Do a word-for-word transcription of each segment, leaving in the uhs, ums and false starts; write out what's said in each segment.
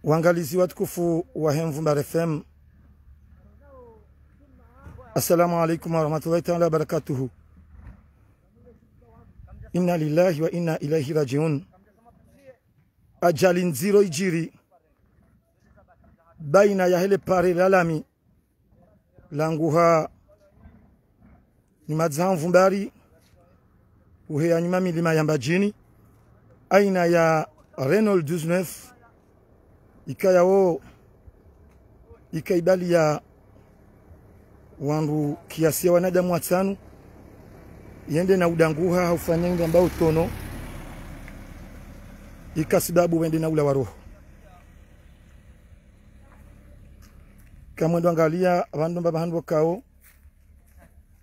Wangalizi watukufu wa Hemvu Mbare F M, assalamu alaikum warahmatullahi taala wabarakatuhu. Inna lillahi wa inna ilaihi rajiun. Ajali ndziro idjiri baina yahe le pare la lami languha ni madzi ha Mvu Mbari, uheya nyuma milima ya Mbadjini, aina ya Renault dix-neuf, ikayao ika ibali ya wandru kiasi ya wanadamu watsanu, yende na udanguha ha ufanya inga mba utono, ika sababu wende na ulawa roho. Kamwendo angalia, pvandru mba pvahandru pvokao,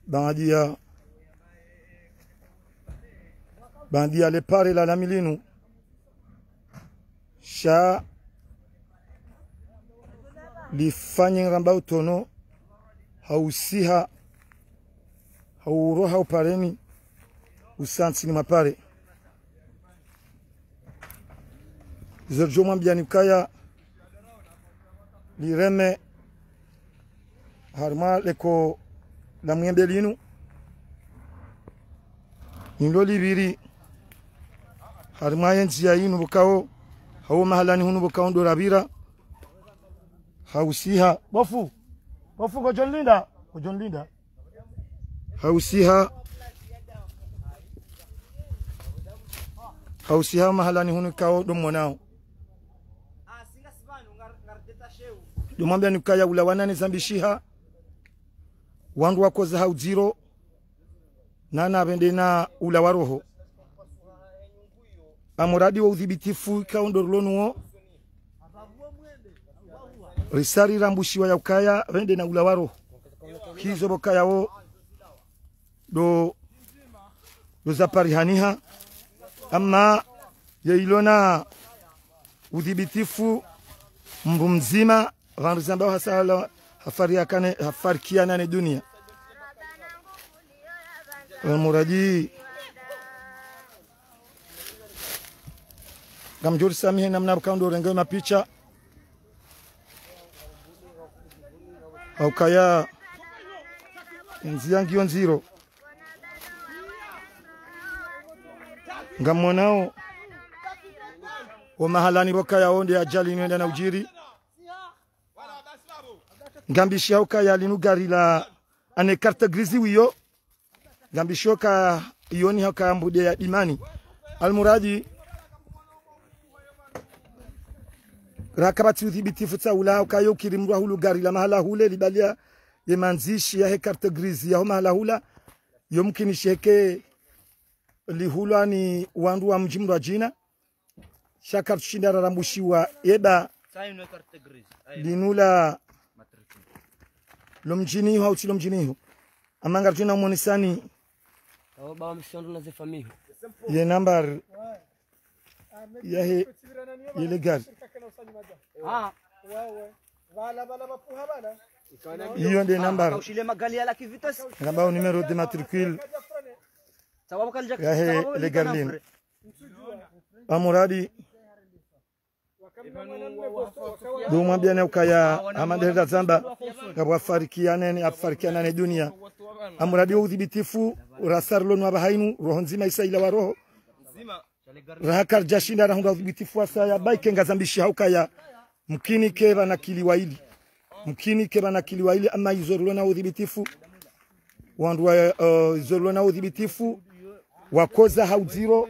baadhi ya, baadhi ya le pare la lami linu, sha lifanye nramba utono, ha usiha, ha uroha upareni, usantsini mwa pare. Izo ridjo mwambiani ukaya lireme harimwa leko la Mwembe linu, nilo lipviri harimwa ye ndziya yinu pvokao, hau mahalani hunu pvokao ndo rapvira, ha usiha. Bofu, bofu, ngodjo nilinda, ngodjo nilinda. Ha usiha, ha usiha mahalani hunu ikao ndo mwonao. Ndo mwambiani ukaya ulawa nane zambishiha, wandru wakoza ha udziro, nana wende na ulawa roho. Amuradi wa udhibitifu ikao ndo rilo nuwo, risari rambushiwa ya ukaya wende na ulawa roho. Hizo pvokayao ndo, ndo zaparihaniha. Ama ye ilo na udhibitifu mndru mdzima, pvandru zambao hasala, hafariakane, hafarikiana ne dunia. Amuradi, ngamdjo risamihi namna pvokao ndo renge mapicha. Ha ukaya ndziya ngiyo ndziro. Ngamwonao wo mahalani pvokayao nde ajali inu yenda na udjiri. Ngambishiha ukaya linu gari la ane carte grise wiyo. Ngambishiha ukaya iyo ni ha ukaya mbude ya Dimani. Almuradi, rakapvatsi udhibitifu tsaula ukaya ukiri mndru ahulu gari la mahala hule libalia ye mandzishi yahe carte grise yaho mahala hula, yo mkinishiha ike lihulwa ni wandru wa mdji mndru adjina. Sha karitsushinda rarambushiwa eba linu la lo mdjini iho hau tsi lo mdjini iho. Ama ngaridjo na umonesani ye nambar yahe, ye le gari. Iyo nde nambar. Ngamba o numéro de matricule yahe le gari linu. Amuradi, ndo mwambiani ukaya hama nde hela zamba, ngapvo hafarikiana ne, hafarikiana ne dunia. Amuradi wo udhibitifu, rasari lo nuwa pvahainu, roho ndzima isa ilawa roho. Raha karidjashinda rahundra udhibitifu wa saya, ba ike ngazambishiha ukaya mkini ike pvana kili waili. Mkini ike pvana kili waili, ama izo rilo na udhibitifu. Wandru wa, eh, izo rilo na udhibitifu, wakoza ha udziro,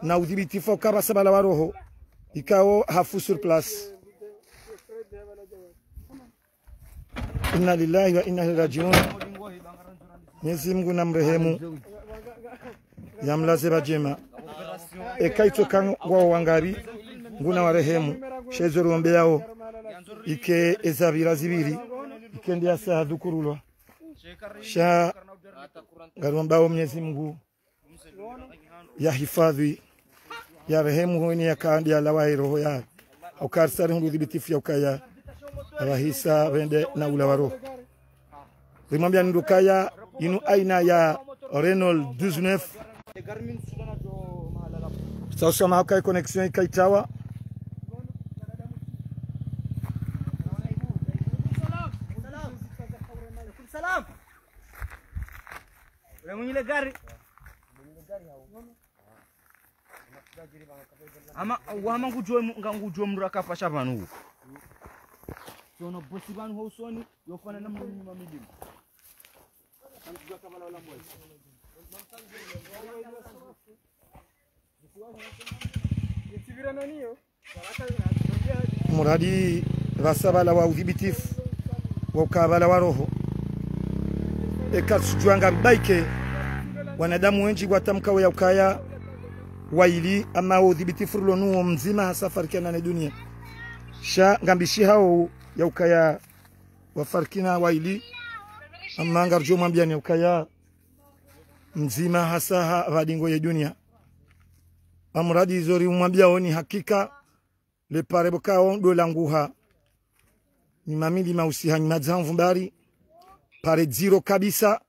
na udhibitifu ukaya pvasa pvalawa roho. Ikao hafu sur place. Inna lillahi wa inna ilaihi rajiun. Mwenyezi Mungu namrehemu, yamlaze pvadjema. Eka itsoka ngwao wangari, nguna warehemu. Sha izo riwombeyao, ike eza pvira zipviri, ike nde yasa yadhukurulwa. Sha ngariwombao Mwenyezi Mungu yahifadhwi, yarehemu hweni yaka nde yalawa ye roho ya. Ha ukaya risari hundra udhibitifu ya ukaya apvahisa pvende na ulawa roho. Rimwambiani ndo ukaya inu aina ya Renault dix-neuf. Sa usama ha ukaya connexion ika itawa. Ile gari. Ama, wama ngudjuwe mu-, nga ngudjuwe mndru akapasha pvanu. Tsono bosi pvanu ho usoni, yofana na mndru nyuma milima. Muradi pvasa pvala wa udhibitifu wa ukaya pvala wa roho. Eka tsudjuwa nga mbaike wanadamu wendji watamkawo ya ukaya waili, ama wo udhibitifu rilo nuwo mdzima hasa hafarikiana ne dunia. Sha ngambishihao ya ukaya wafarikana waili, ama ngarudjo mwambiani ya ukaya mdzima hasa ha pvadingo ye dunia. Amuradi izo rimwambiao ni hakika, le pare pvokao ndo languha. Ni mamili mausiha ni madzi ha mvumbari. Pare dziro kabisa.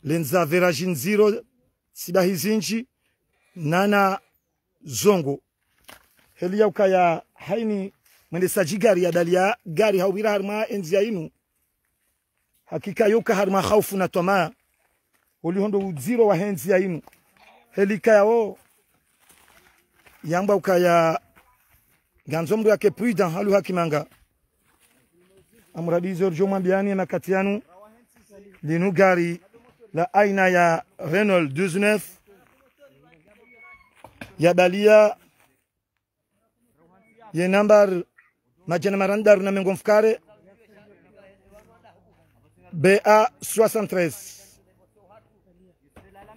Lendza veraji ndziro, sidahi zindji, nana zongo. Heli ya ukaya haini mwendesadji gari ya dali ya gari haupvira harimwa endziya inu. Hakika yoka harimwa haufu na twamaa. Oliho ndo udziro wa hendziya inu. Heli kaya o. Yamba ukaya ngandzo mndru yake prudent halu hakimanga. Amuradi izo ridjo mwambiani ye makati yanu. Linu gari la aina ya Renault dix-neuf. Ya daliya ye nambari madjana mararu na mengo mfukare, B A soixante-treize.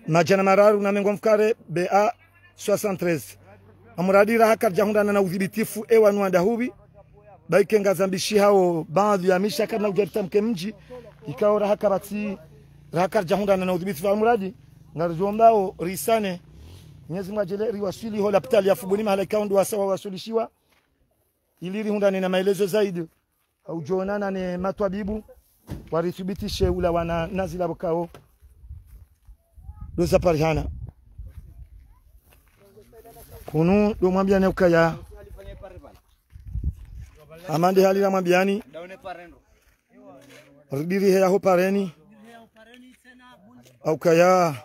Madjana mararu na mengo mfukare, B A soixante-treize. Amuradi raha karidja hundrana na udhibitifu ewa nuwanda hubi. Baike ngazambishihao baadhi ya misha karina udjaritamke mdji. Ikao raha kapvatsi, raha karidja hundrana na udhibitifu amuradi. Ngaridjo ombao risane. Mwenyezi Mungu adjele riwaswili ho lapitali ya Fumbuni mahala ikao ndo wasa wawaswilishiwa. Ili rihundrane na maelezo zaidi. Haudjo onana ne matwabibu, warithibitishe ulawana na zila pvokao ndo zaparihana. Kunu ndo mwambiani ukaya. Amande hali la mwambiani. Ridiri heya ho pareni. Au kaya.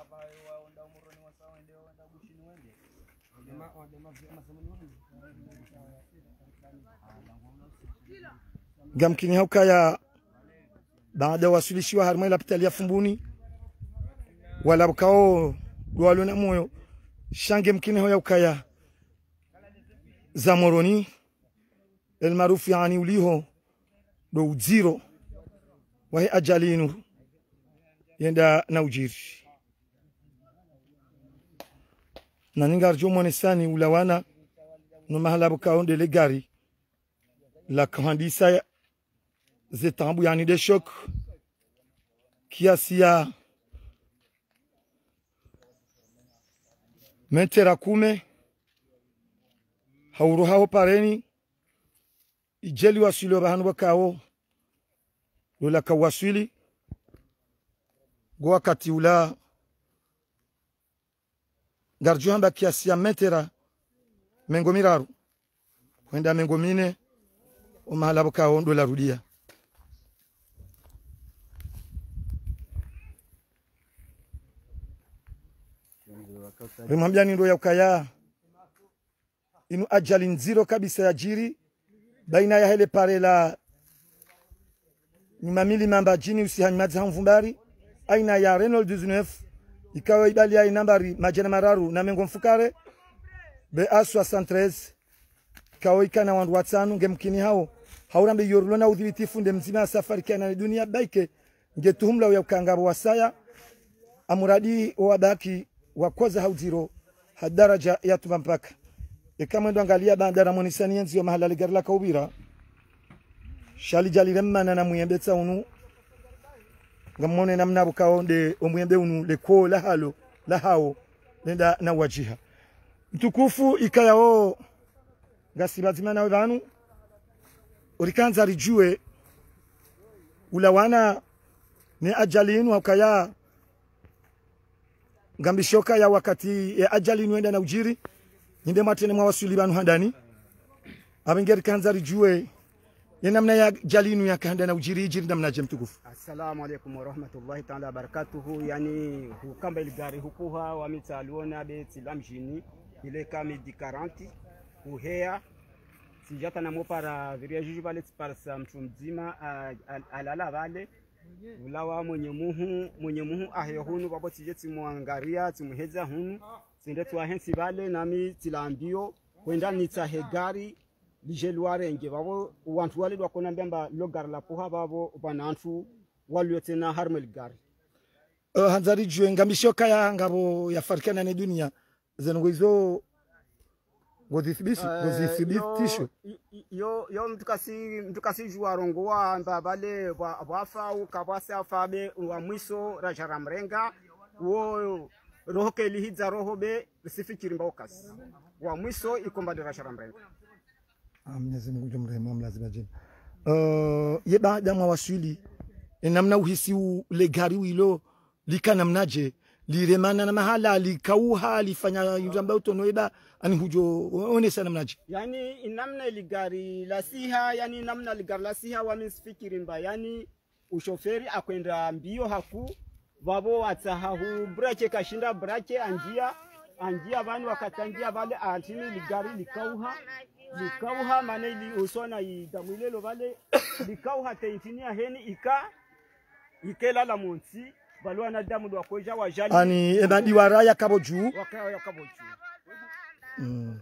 Ngamkini ha ukaya, baada waswilishiwa harimwa lapitali ya Fumbuni, wala pvokao ndo walo na moyo, sha ngemkini ha ukaya, za Moroni, El Maarouf yaani uliho, ndo udziro wahe ajali inu yenda na udjiri. Na ninga ridjo mwonesani ulawana no mahala pvokao nde le gari la kahandisa ya ze taabu yaani de choc kiasi ya metera kume ha uroha ho pareni. Idjeli waswili opvahanu pvokao ndo la kawaswili. Ngo wakati ula ngaridjo hamba kiasi ya metera mengo miraru hwenda mengo mine, o mahala pvokao ndo larudia. Rimwambiani ndo ya ukaya inu ajali ndziro kabisa yadjiri baina yahe le pare la nyuma milima Mbadjini usiha nyuma dza Mvumbari, aina ya Renault dix-neuf, ikao idaliya inambari madjana mararu na mengo mfukare, B A soixante-treize, ikao ikana wandru watsanu, ngemkini hao, haurambe iyo rilo na udhibitifu nde mdzima ya safari kiana ne dunia baike, nge tuhumla uya ukanga pvo wasaya, amuradi owabaki wakoza ha udziro ha daraja ya tumba mpaka. Eka mwendo angalia baanda na mwonesani yenzi yo mahala le gari la kaupvira. Sha lidjali le mmana na muyembe tsa unu. Ngamwone namna pvokao nde omuyembe unu le koo la halo, la hao, lenda na uwadjiha. Mtukufu ikayao ngasi pvadzima nawe pvanu. Urikandza ridjuwe ulawana ne ajali inu ha ukaya ngambisho ukaya wakati ye ajali inu yenda na udjiri, nyi nde mwatrende mwawaswili pvanu handani. Apvo nge rikandza ridjuwe Ye namna ya ajali inu yaka henda na ujiri, ijiri namnadje mtukufu? Assalamu alaikum warahmatullahi taala wabarakatuhu. Yaani, hukamba iligari hukuha, wami tsaluona be tsila mdjini, ile ka midi quarante, huheya, tsidja hata na mopara viriya djudju vale, tsiparisa mutru mdzima, a, a, alala vale, vulawa mwenye muhu, mwenye muhu aheya hunu, vavo tsidje tsimuangaria, tsimuhedza hunu, tsende tsiwahe ntsi vale, nami tsila mbio, hwenda nitsahe gari, lidje liwarenge, vavo wantru wale ndo wakonambia amba lo gari lapuha, vavo vwana wantru walio tsena harimwa ligari. Eh, handza ridjuwe, ngambisho kaya ngapvo yafarikana ne dunia, zendrongoo izo ngozithibiti-, eh, ngozithibitisho? Yo, yo, yo mutru kasi, mutru kasidjuwa rongowa amba vale vwa-, vwafa uka vwasi afa be wa mwiso radja ramrenga, wo roho kelihidza roho be, risifikiri mba ukasi. Wa mwiso ikomba de radja ramrenga. Ah, Mwenyezi Mungu ngudjo mrehemu, amlaze pvadjeni. Eh, ye baada mwawaswili, e namna uhisi u le gari wilo, lika namnadje, liremana na mahala, likauha, lifanya yindru amba utono eba, ani hudjo o-, onesa namnadje? Yaani, inamna iligari lasiha, yaani, inamna iligari lasiha, wami ntsifikiri mba, yaani, ushoferi akwenda mbio haku, vavo watsaha hu brake, kashinda brake, anjia, anjia vani, wakati anjia vale, antini ligari likauha, likauha, mana ili usona idamu ilelo vale, likauha te intini yaheni ika, ikela la montsi, vale wanadamu ndo wakodja wajali. Ani, eba diwara yakapvo dju. Waka-, yakapvo dju. Mm.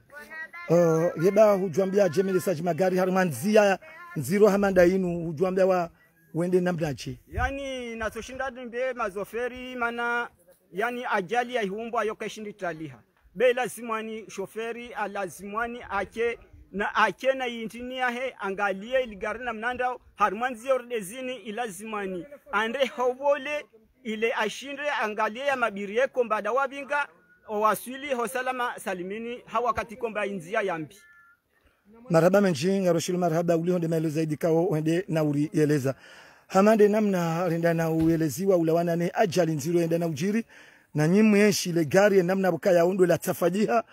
Eh, yeba hudjwambia dje mwendesa dji magari harimwa ndzia ndziro hama nda inu, hudjwambia wa wende namnadje? Yaani, natsoshinda nimbe mazoferi, mana, yaani, ajali ya ihumbwa yo kaishindi taliha. Be lazimwani shoferi, alazimwani ache, na ache na intini yahe, angalie iligari namna ndao, harimwa ndzia ordezini, ilazimwani andre hovole, ile ashinde angalie ya mabiri yeko mbada wavinga, owaswili ho salama salimini, ha wakati komba indzia yambi. Marahaba mendji, ngaroshilu marahaba, uli honde maelezo zaidi kawo wende na urieleza. Hama nde namna renda na ueleziwa ulawana ne ajali ndziro yenda na ujiri, na nyi mwenshi le gari ye namna pvokaya ondo la tsafajiha.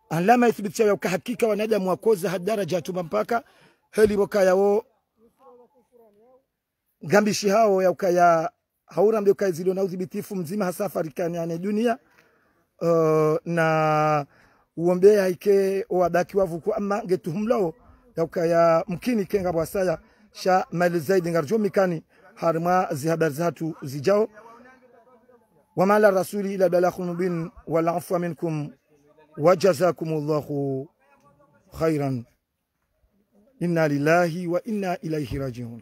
Alama ithibitisha ya uka hakika wanadamu wakoza ha daraja tuma mpaka, heli pvokaya wo ngambishi hawo ya ukaya, haura mbe ukaya zilo na uthibitifu mdzima hasa farikana ne dunia. Eh, na uombe ya ike owabaki wavuku, ama ngetuhumlao ya ukaya mkini kenga bwasaya, sha maelezo zaidi ngaridjo mikani harimwa zihabari zahatru zijao. وما على الرسول إلا البلاغ المبين والعفو منكم وجزاكم الله خيرا. إنا لله وإنا إليه راجعون.